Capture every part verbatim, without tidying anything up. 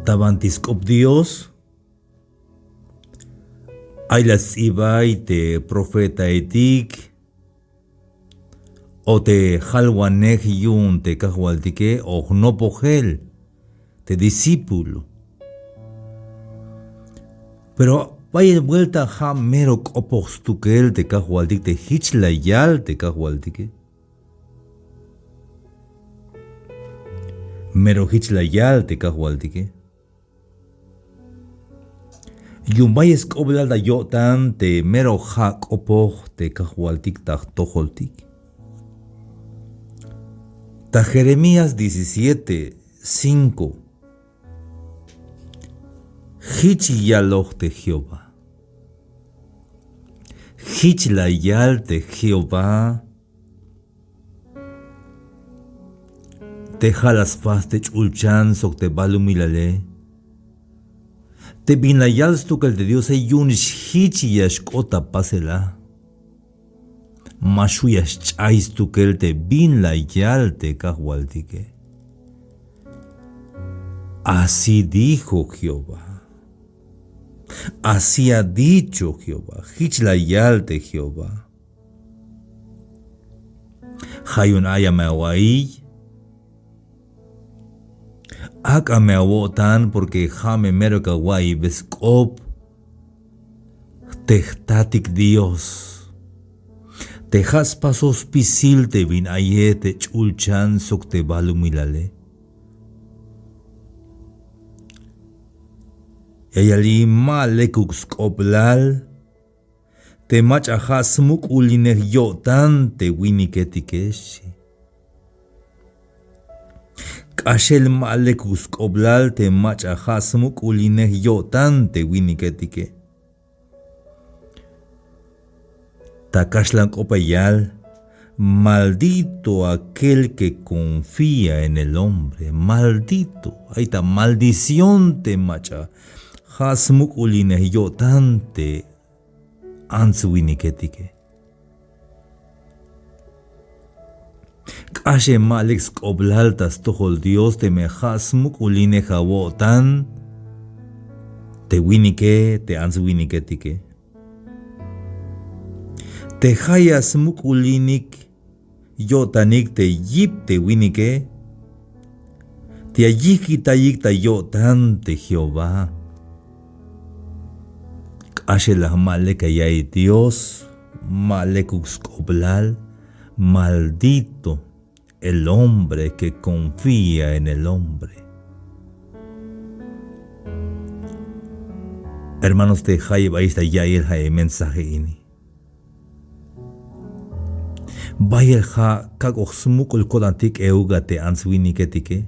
Ta banti sk'op Dios, ay la sts'ibay te profetaetik o te jalwanej yu'un te Kajwaltike o jnopojel te discípulo. Pero bayel buelta ja' mero k'opoj stukel te Kajwaltik te jich la yal te Kajwaltike. Mero jich la yal te Kajwaltike. Yu'un bayel sk'oblal ta yo'tan te mero ja' k'opoj te Kajwaltik ta jtojoltik. Ta Jeremías diecisiete cinco. Jich yaloj te Jehová. Jich la yal te Jehová. Te ja' la spas te ch'ulchan sok te balumilale. Te bin la yal stukel te Diose yu'un jich ya xk'ot ta pasel a. Ma xju' ya xch'ay stukel te bin la yal te Kajwaltike. Así dijo Jehová. Así ha dicho Jehová. Jich la yal te Jehová. Ja' yu'un aya me awa'iy. Ak'a me awo'tan porque ja' me mero ya awa'iybe sk'op te jtatik Dios. Te ja' spasoj spisil te bin aye te ch'ulchan sok te balumilale. Ya yal i ma lekuk sk'oblal te mach'a ja' smuk'ulinej yo'tan te winiketike, xchi. K'axel ma lekuk sk'oblal te mach'a ja' smuk'ulinej yo'tan te winiketike. Ta kaxlan k'op ya yal: Maldito aquel que confía en el hombre. Maldito. Ay ta maldición te mach'a ja' smuk'ulinej yo'tan te ants winiketike. K'axem ma lek sk'oblal ta stojol Dios teme ja' smuk'ulinej awo'tan te winike, te ants winiketike. Te ja' ya smuk'ulinik yo'tanik te yip te winike, te ya yijkitayik ta yo'tan te Jehová. K'axelaj ma lek ya ya'iy Dios, ma lekuk sk'oblal, maldito el hombre que confía en el hombre. Hermanos, te jayeb ayex ta ya'iyel ja' e mensaje ini. Bayel ja' kak'oj smuk'ul ko'tantik euk a te ants winiketike.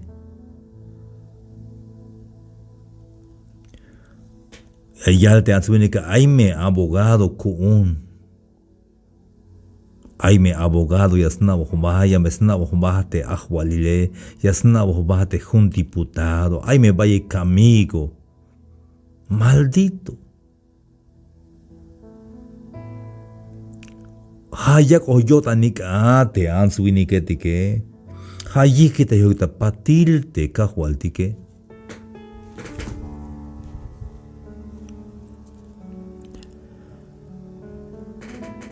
Ya yal te ants winike: ay me abogado ku'un. Ay me abogado ya sna'boj jba, ya me sna'boj jba te ajwalile, ya sna'boj jba te jun diputado, ay me bayel kamigo. Maldito. Ja' yak'oj yo'tanik a te ants winiketike. Ja' yijkitayojik ta patil te Kajwaltike.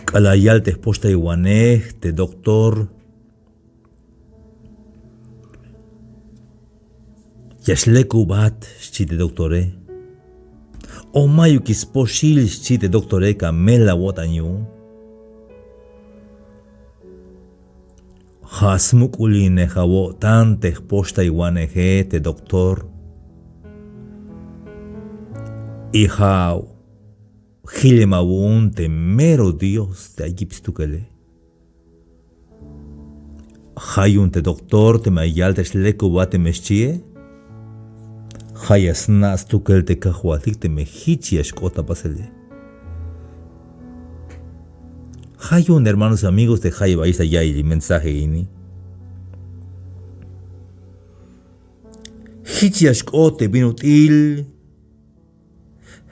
K'alal yal te jpoxtaywanej te doctor: ya xlekubat, xchi te doctore. O mayukix spoxil, xchi te doctore, ka mel awo'tan yu'un. Ja' smuk'ulinej awo'tan te jpoxtaywaneje, te doctor. Y ja' jilem awu'un te mero Dios te ay yip stukele. Ja' yu'un te doctor teme ya yal te xlekubat teme xchie, ja' ya sna' stukel te Kajwaltik teme jich ya xk'ot ta pasele. Ja' yu'un hermanos y amigos te jayeb ayex ta ya'iyel mensaje ini. Jich ya xk'ot te bin ut'il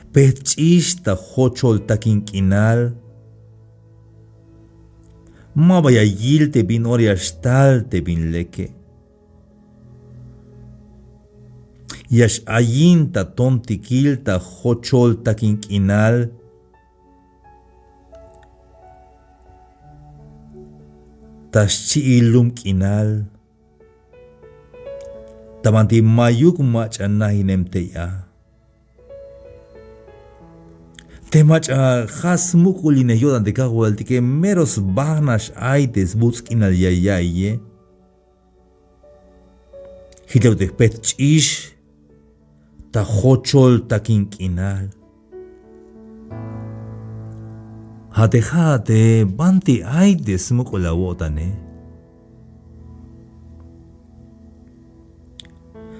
jpejt ch'ix ta jochol takin k'inal. Maba ya yil te bin ora ya xtal te bin leke. Ya x-ayin ta tontikil ta jochol takin k'inal, ta xchi'il lum k'inal, ta banti mayuk mach'a najinem tey a. Te mach'a ja' smuk'ulinej yo'tan te Kajwaltike, mero sba nax ay te sbuts' k'inal ya ya'iye. Jich la ut'il jpet ch'ix ta jochol takin k'inal. Ja' te ja' te banti ay te smuk'ul awo'tane.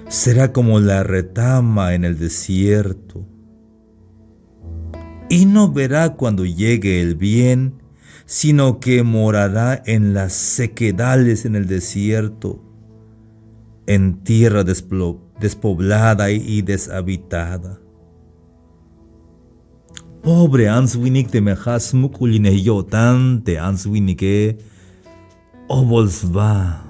Será como la retama en el desierto, y no verá cuando llegue el bien, sino que morará en las sequedales, en el desierto, en tierra desplo-, despoblada y deshabitada. Pobre ants winik, teme ja' smuk'ulinej yo'tan te ants winike, obol sba.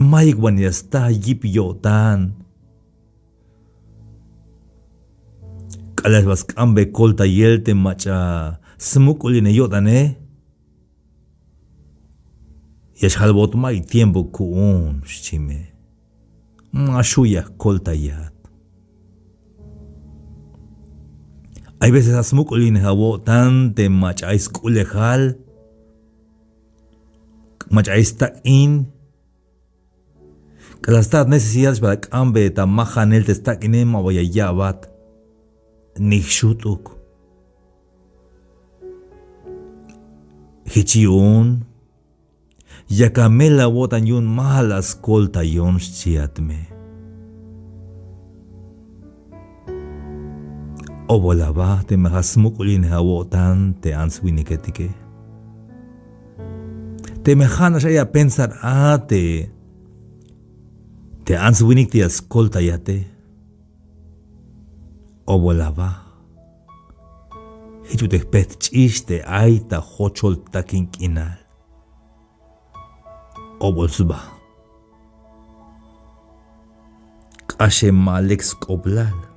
Mayuk ban ya sta yip yo'tan. K'alal ba sk'ambe koltayel te mach'a smuk'ulinej yo'tane. Ya xjalbot: mayuk tiempo ku'un, xchi me. Ma xju' ya jkoltayat. Hay veces a smuk'ulinej awo'tan te mach'a ay sk'ulejal, mach'a ay stak'in. K'alal stat necesidad xbal ak'ambe ta majanel te stak'ine, ma ba ya ya'bat ni jxutuk. Jich yu'un yak amel awo'tan yu'un ma la skoltayon, xchiat me. Obol aba teme ja' smuk'ulinej awo'tan te ants winiketike. Teme ja' nax ay apensar a te, te ants winik te ya skoltayate. Obol aba. Jich ut'il jpet ch'ix te ay ta jochol takin k'inal. Obol sba. K'axem ma lek sk'oblal.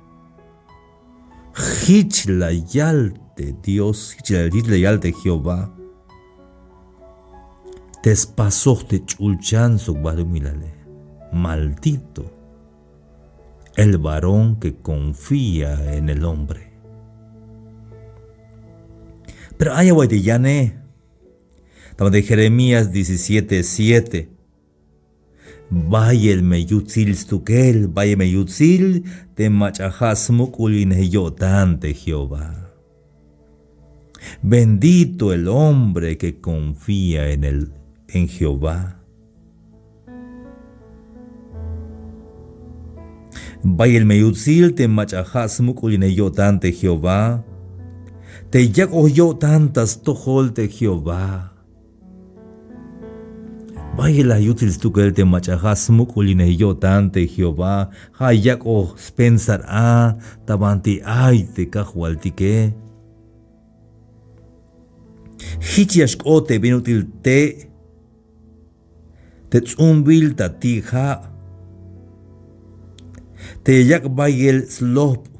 Jich la yal te Dios, jich la, jich la yal te Jehová. Te spasoj te ch'ulchan sok balumilale. Maldito el varón que confía en el hombre. Pero ay awa'y te yane. Ta banti Jeremías diecisiete siete. Bayel me yutsil stukel, bayel me yutsil te mach'a ja' smuk'ulinej yo'tan te Jehová. Bendito el hombre que confía en el, en Jehová. Bayel me yutsil te mach'a ja' smuk'ulinej yo'tan te Jehová. Te yak'oj yo'tan ta stojol te Jehová. Bayel la yutsil stukel te mach'a ja' smuk'ulinej yo'tan te Jehová, ja' yak'oj spensar a ta banti ay te Kajwaltike. Jich ya xk'ot te bin ut'il te', te ts'umbil ta ti' ja', te ya yak' bayel slojb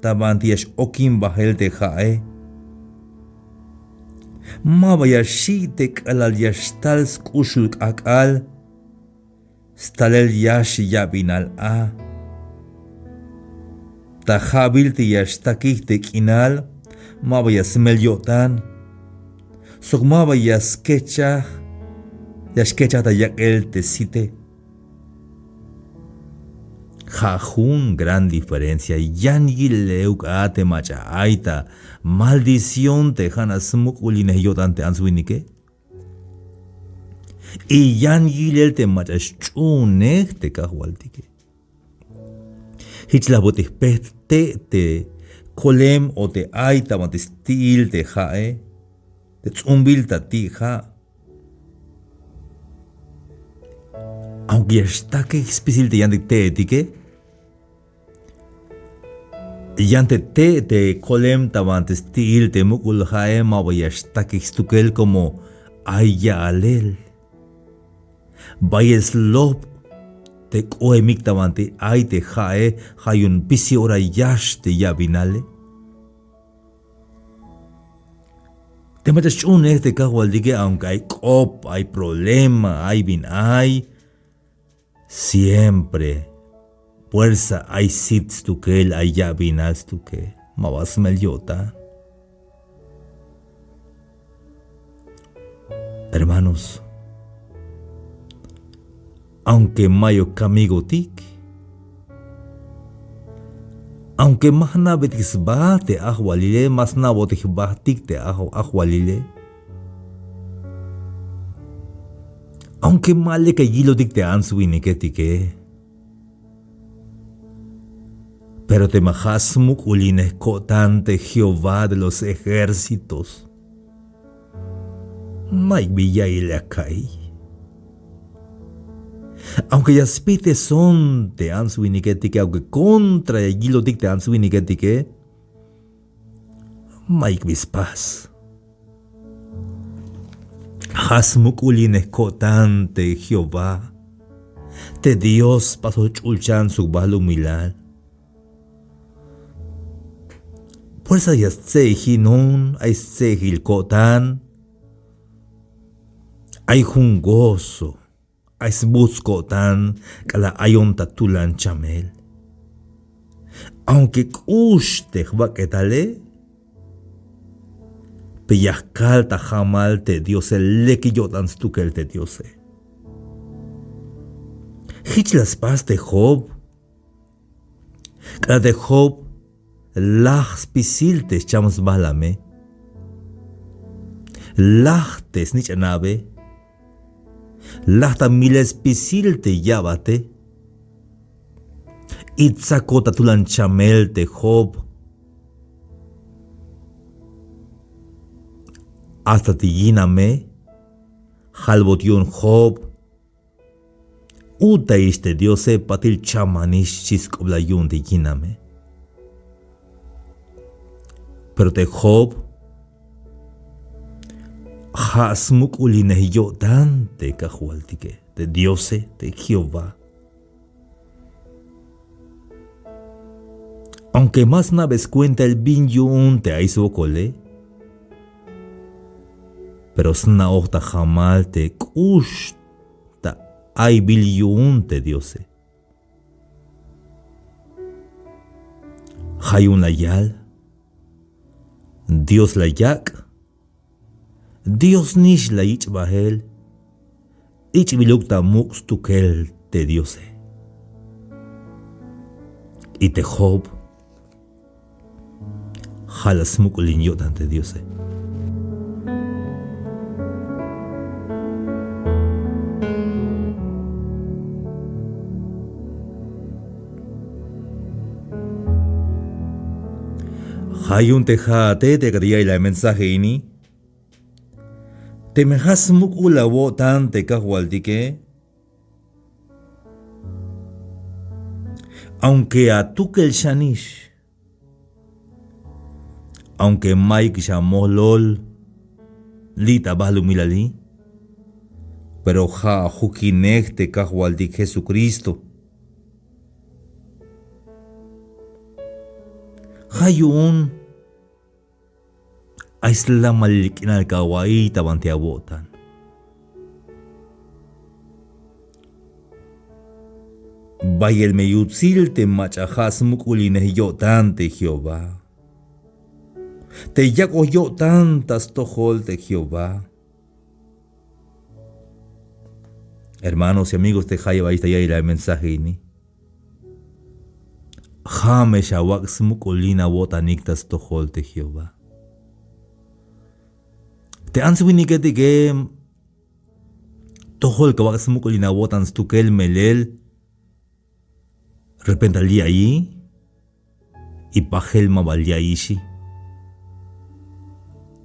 ta banti ya x-okin bajel te ja'e. Ma ba ya xi' te k'alal ya xtal sk'uxul k'ajk'al, stalel yax yabinal a. Ta ja'bil te ya xtakij te k'inal, ma ba ya smel yo'tan. Sok ma ba ya skechaj, ya xkechaj ta yak'el te site. Ja' jun gran diferencia, yan yilel euk a te mach'a ay ta maldición te ja' nax smuk'ulinej yo'tan te ants winike. Y yan yilel te mach'a xch'uunej te Kajwaltike. Jich la jbut'il jpejt te' te kolem o te ay ta banti sti'il te ja'e, te ts'umbil ta ti' ja'. Aunque ya xtakij spisil te yantik te'etike, yan te te' te kolem ta banti sti'il te muk'ul ja'e, ma ba ya xtakij stukel como ay ya'alel. Bayel slojb te k'oemik ta banti ay te ja'e, ja' yu'un spisil ora yax te yabinale. Te mach'a sch'uhunej te Kajwaltike, aunque ay k'op, ay problema, ay bin ay, siempre puersa ay sit stukel, ay yabinal stukel, ma ba smel yo'tan. Hermanos, aunque mayuk kamigotik, aunque ma jna'betik sba te ajwalile, ma sna'botik jbatik te aj-, ajwalile, aunque ma lek ya yilotik te ants winiketike, pero teme ja' smuk'ulinej ko'tan te Jehová de los ejércitos, mayuk bin ya'iyel ya ka'iy. Aunque ya spiteson te ants winiketike, aunque contra ya yilotik te ants winiketike, mayuk bin spas. Ja' smuk'ulinej ko'tan te Jehová, te Dios spasoj ch'ulchan sok balumilal. Puersa ya stse'ejinon, ay stse'ejil ko'tan, ay jun gozo, ay sbuts ko'tan k'alal ayon ta tulan chamel. Aunque k'ux te jbak'etale, pero ya jkal ta jamal te Diose, lek yo'tan stukel te Diose. Jich la spas te Job. K'alal te Job laj spisil te xcham sbahlame, laj te snich'nabe, laj ta milel spisil te yabate, y tsakot ta tulan chamel te Job. Hasta te yiname jalbot yu'un Job: Utayix te Diose, patil chamanix, xchi sk'oplal yu'un te yiname. Pero te Job ja' smuk'ulinej yo'tan te Kajwaltike, te Diose, te Jehová. Aunque ma sna'be skuentail bin yu'un te ay swokole, pero sna'oj ta jamal te k'ux ta aybil yu'un te Diose. Ja' yu'un la yal: Dios la yak', Dios nix la yich' bael, ich'biluk ta muk' stukel te Diose. Y te Job ja' la smuk'ulin yo'tan te Diose. Ja' yu'un te ja'ate te yakat ya'iyel a mensaje ini, teme ja' smuk'ul awo'tan te Kajwaltike, aunque atukel xanix, aunque mayukix amolol li' ta balumilali, pero ja' ajukinej te Kajwaltik Jesucristo. Ja' yu'un ay slamalil k'inal ka awa'iy ta banti awo'tan. Bayel me yutsil te mach'a ja' smuk'ulinej yo'tan te Jehová, te yak'oj yo'tan ta stojol te Jehová. Hermanos y amigos te jayeb ayix ta ya'iyel a mensaje ini, ja' me xawak' smuk'ulin awo'tanik ta stojol te Jehová. Te ants winiketike, tojol kawak' smuk'ulin awo'tan stukel melel repente li' ayi, y pajel ma ba li' ayixi.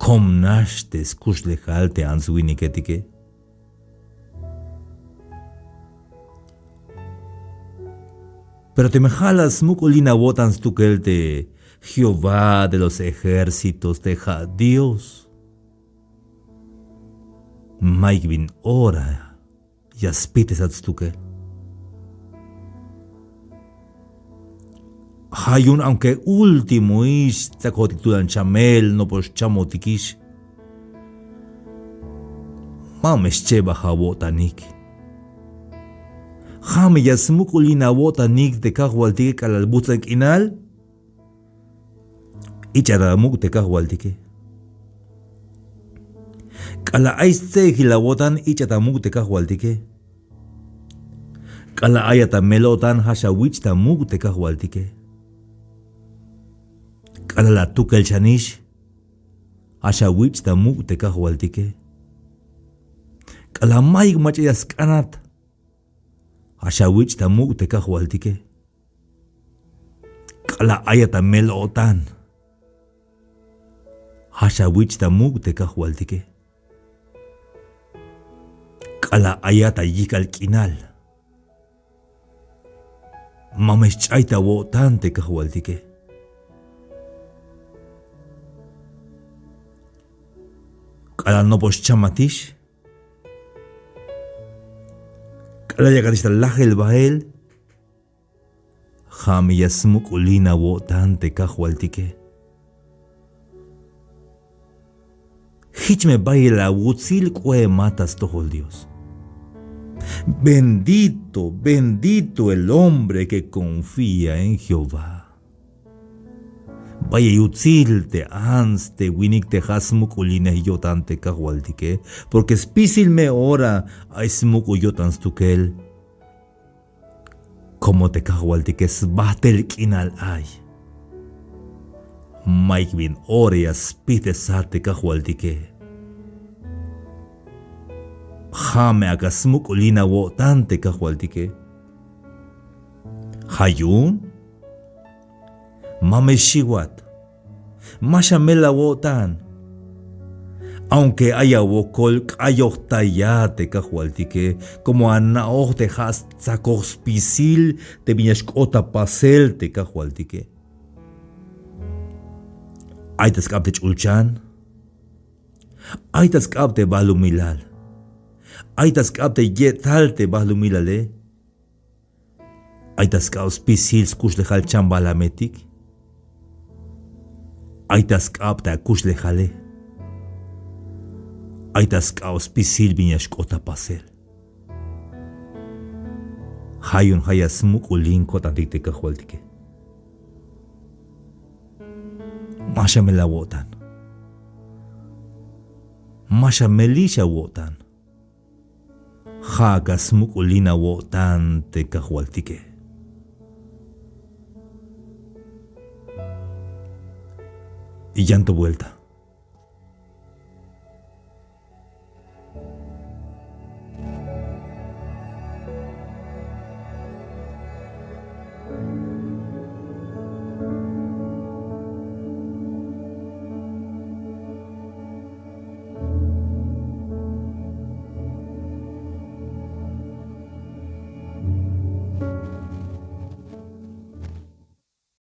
Kom nax te skuxlejal te ants winiketike. Pero teme ja' la smuk'ulin awo'tan stukel te Jehová de los ejércitos, te ja' Dios, mayuk bin ora ya spitesat stukel. Ja' yu'un aunque últimoix tsakotik tulan chamel, nopox chamotikix, ma me xchebaj awo'tanik. Ja' me ya smuk'ulin awo'tanik te kajwaltike k'alal buts'an k'inal. Ich'a ta muk' te kajwaltike. K'alal ay stse'ejil awo'tan, ich'a ta muk' te kajwaltike. K'alal ayat ta mel-o'tan, ja' xawich' ta muk' te kajwaltike. K'alal atukel xanix, ja' xawich' ta muk' te kajwaltike. K'alal mayuk mach'a ya sk'anat, ja' xawich' ta muk' te kajwaltike. K'alal ayat ta mel-o'tan, ja' xawich' ta muk' te kajwaltike. K'alal ayat ta yijk'al k'inal, ma me xch'ay ta awo'tan te kajwaltike. K'alal nopox chamatix, k'alal yakatix ta lajel bael, ja' me ya smuk'ulin awo'tan te kajwaltike. Jich me bayel awutsil k'oemat ta stojol Dios. Bendito, bendito el hombre que confía en Jehová. Bayel yutsil te ants te winik te ja' smuk'ulinej yo'tan te kajwaltike, porque spisil me ora ay smuk'ul yo'tan stukel. Como te kajwaltike sbajtel k'inal ay. Mayuk bin ora ya spijtesat te kajwaltike. Ja' me ak'a smuk'ulin awo'tan te kajwaltike. Ja' yu'un ma me xiwat. Ma xamel awo'tan. Aunque ay awokol, k'ayojtaya te kajwaltike, como ana'oj te ja' stsakoj spisil te bin ya xk'ot ta pasel te kajwaltike. Ay ta sk'ab te ch'ulchan. Ay ta sk'ab te balumilal. Ay ta sk'ab te ye'tal te balumilale. Ay ta sk'ab spisil skuxlejal chambalametik. Ay ta sk'ab te akuxlejale. Ay ta sk'ab spisil bin ya xk'ot ta pasel. Ja' yu'un ja' ya smuk'ulin ko'tantik te kajwaltike. Ma xamel awo'tan. Ma xamelix awo'tan. Ja' ak'a smuk'ulin awo'tan te kajwaltike. Yan to vuelta.